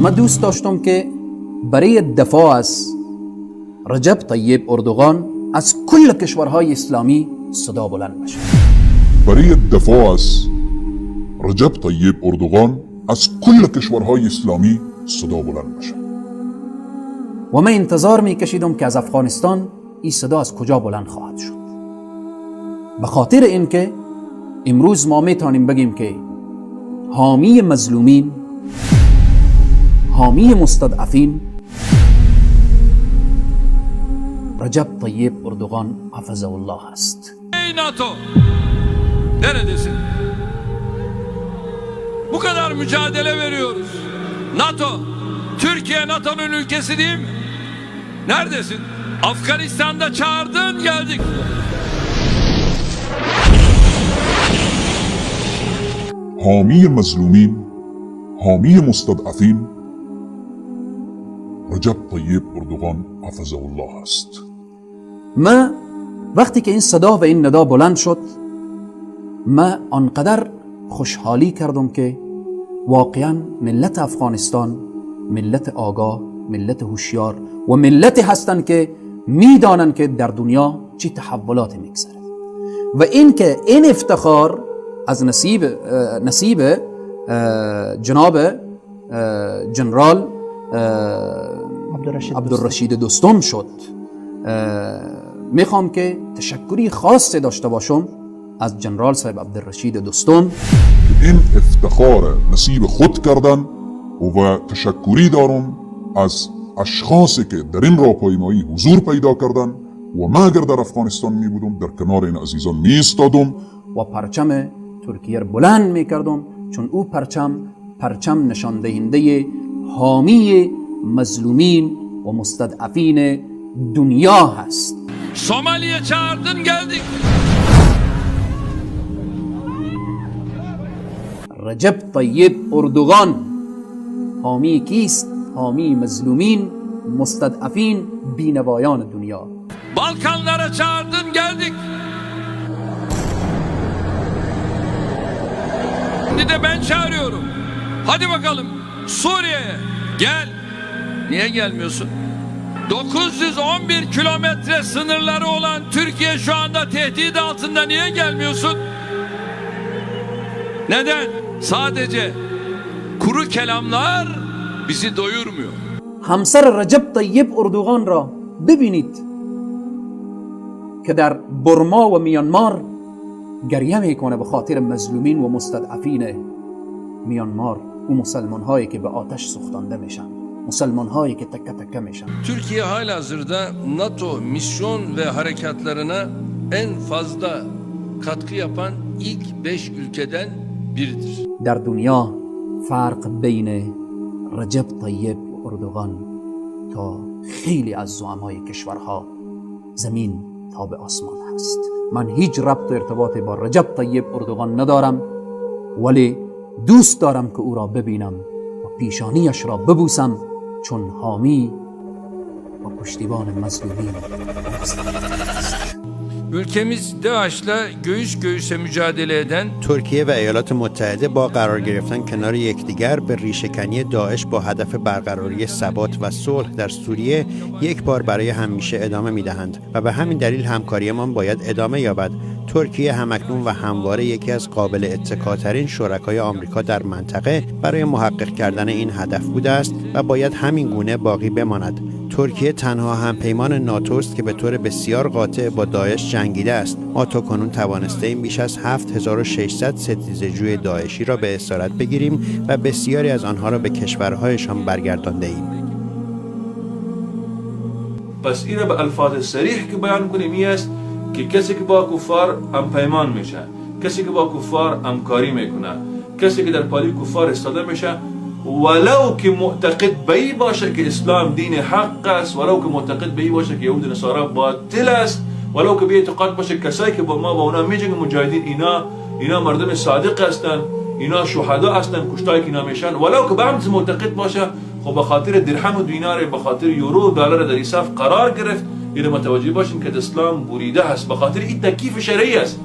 من دوست داشتم که برای دفاع از رجب طیب اردوغان از کل کشورهای اسلامی صدا بلند بشه. برای دفاع از رجب طیب اردوغان از کل کشورهای اسلامی صدا بلند بشه. و من انتظار میکشیدم که از افغانستان این صدا از کجا بلند خواهد شد، به خاطر اینکه امروز ما میتونیم بگیم که حامی مظلومین، حامی مستضعفین رجب طیب اردوغان حفظه الله است. Ey NATO! Neredesin? Bu kadar mücadele veriyoruz. NATO, Türkiye NATO'nun ülkesi değil mi? Neredesin? Afganistan'da çağırdın, geldik. حامی مظلومین، حامی مستضعفین رجب طیب اردوغان حفظه الله است. ما وقتی که این صدا و این ندا بلند شد، ما آنقدر خوشحالی کردم که واقعا ملت افغانستان ملت آگاه، ملت هوشیار و ملتی هستند که میدانند که در دنیا چی تحولات میگذره و این که این افتخار از نصیب جناب جنرال عبدالرشید دوستم شد. میخوام که تشکری خاص داشته باشم از جنرال صاحب عبدالرشید دوستم. این افتخار نصیب خود کردن و تشکری دارم از اشخاصی که در این راهپیمایی حضور پیدا کردن و ما اگر در افغانستان می بودم در کنار این عزیزان می ایستادم و پرچم ترکیه بلند می کردم، چون او پرچم نشان دهنده حامی مظلومین و مستضعفین دنیا هست. Somali'ye çağırdın, geldik. رجب طیب اردوغان حامی کیست؟ حامی مظلومین، مستضعفین، بینوایان دنیا. Balkanlara çağırdın, geldik. Şimdi de ben çağırıyorum. Hadi bakalım Suriye'ye gel. Niye gelmiyorsun? 911 kilometre sınırları olan Türkiye şu anda tehdit altında, niye gelmiyorsun? Neden? Sadece kuru kelamlar bizi doyurmuyor. همسر رجب طیب اردوغان را ببینید که در برما و میانمار گریه میکنه به خاطر مظلومین و مستضعفین میانمار و مسلمان هایی که به آتش سوختانده میشن، مسلمان هایی که تکه تکه میشن. Türkiye halihazırda NATO misyon ve harekatlarına en fazla katkı yapan ilk 5 ülkeden biridir. در دنیا فرق بین رجب طیب اردوغان تا خیلی از زعمای کشورها زمین تا به آسمان هست. من هیچ ربط و ارتباطی با رجب طیب اردوغان ندارم، ولی دوست دارم که او را ببینم و پیشانیش را ببوسم، چون حامی و پشتیبان مظلومین است. Ülkemiz DAEŞ'le göğüs göğüse mücadele eden ترکیه و ایالات متحده با قرار گرفتن کنار یکدیگر به ریشه‌کنی داعش با هدف برقراری ثبات و صلح در سوریه یک بار برای همیشه ادامه می‌دهند و به همین دلیل همکاریمان باید ادامه یابد. ترکیه همکنون و همواره یکی از قابل اتکاترین شرکای آمریکا در منطقه برای محقق کردن این هدف بوده است و باید همین گونه باقی بماند. ترکیه تنها همپیمان ناتو است که به طور بسیار قاطع با داعش جنگیده است. ما تاکنون توانسته‌ایم بیش از 7600 ستیزه‌جوی داعشی را به اسارت بگیریم و بسیاری از آنها را به کشورهایشان برگردانده ایم. پس این به الفاظ صریح که بیان کنیم این است که کسی که با کفار همپیمان میشه، کسی که با کفار همکاری میکنه، کسی که در پالی کفار استاده میشه، ولو که معتقد به ای باشه که اسلام دین حق است، ولو که معتقد به ای باشه که یهود و نصارا باطل است، ولو که به اعتقاد باشه کسایی که با ما با اونا میجنگن مجاهدین، اینا مردم صادق هستن، اینا شهدا هستن، کشتایی که اینا میشن، ولو که به هم معتقد باشه، خب به خاطر درهم و دینار، به خاطر یورو و دلار در صف قرار گرفت. اینو متوجه باشین که اسلام بریده هست، به خاطر این تکلیف شرعی است.